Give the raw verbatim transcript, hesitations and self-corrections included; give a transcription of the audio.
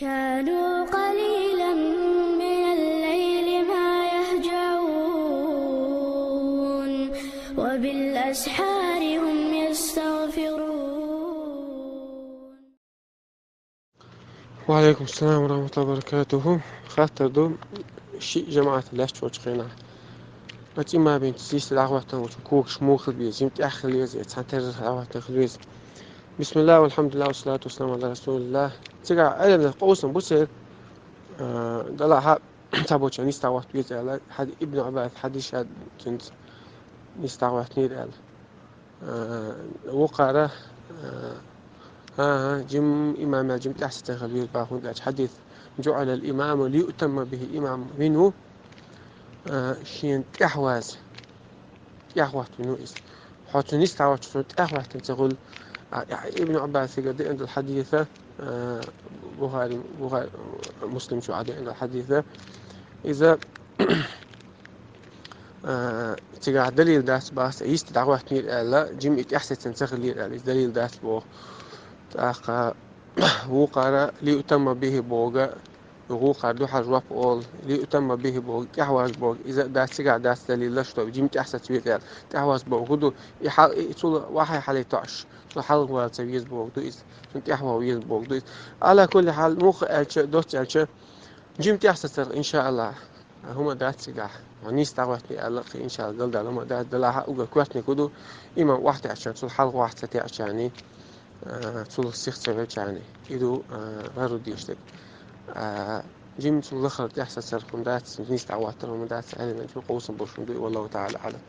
كانوا قليلا من الليل ما يهجعون، وبالأسحار هم يستغفرون. وعليكم السلام ورحمة الله وبركاته. Хаттар ду, ши жамаӀат лаьттачу хенахь, оцу имамца нийса дӀахӀоттийна волчу когаш муха хила веза, жима тӀехь хила веза, я цхьана терра дӀахӀоттийна хила веза? بسم الله والحمد لله والصلاة والسلام على رسول الله. Цигахь Ӏеламнаха къовсам бу церан, а, делахь а цхьаболчара нийса дӀахӀотта веза аьлла, хьад-, Ибн Ӏаббас хьадис а цуьнца нийса дӀахӀоттийнера аьлла. А, вукхара, а, а, жима имам аьлла жима тӀехь сецна хила веза боху, хӀунда аьлча хьадис: جعل الإمام ليؤتم به, имам вина ву, а, шена тӀехь ваза. ТӀехь хӀоттийна ву иза. Хьо цунна нийса дӀахӀоттича, цунна тӀехь хӀоттийна ца хуьлу. А, Ибн Ӏаббасигара деана долу хьадис, а, Бухари, Бухари, Муслим чохь деана долу хьадис. Иза, а, цигахь далил дац боху, йист дӀахӀоттийнера аьлла, жима и тӀехь сецна ца хилира аьлла, иза далил дац боху. ТӀаккха вукхара ليؤتم به боху, вукхара дуьхьал жоп олу, ليؤتم به боху, тӀехь ваза боху, иза дац, цигахь дац далил, что жима тӀехь саца веза аьлла, тӀехь ваза боху хӀун ду? И хьал, и цул вахьа хьале тоьуш, цул хьалха вала ца веза боху ду иза, цунна тӀехь вала веза боху ду иза. Ала кулли хьал, муха аьлча, доцца аьлча, жима тӀехь сацарх, иншааллахь, хӀума дац цигахь. Хьо нийса дӀахӀоттийна аьлла, кхин, иншааллахь, галдала хӀума дац, делахь а уггар коьртаниг хӀун ду, имам охьатаьӀча, цул хьалха охьа ца таьӀча, а, цул сиха ца велча, и ду, а, гӀарра деш дерг. А, жима цул лахара тӀехь сацарх хӀума дац, нийса дӀахӀоттар хӀума дац, Ӏеламнаха къовсам болуш хӀума ду, и, والله تعالى أعلم.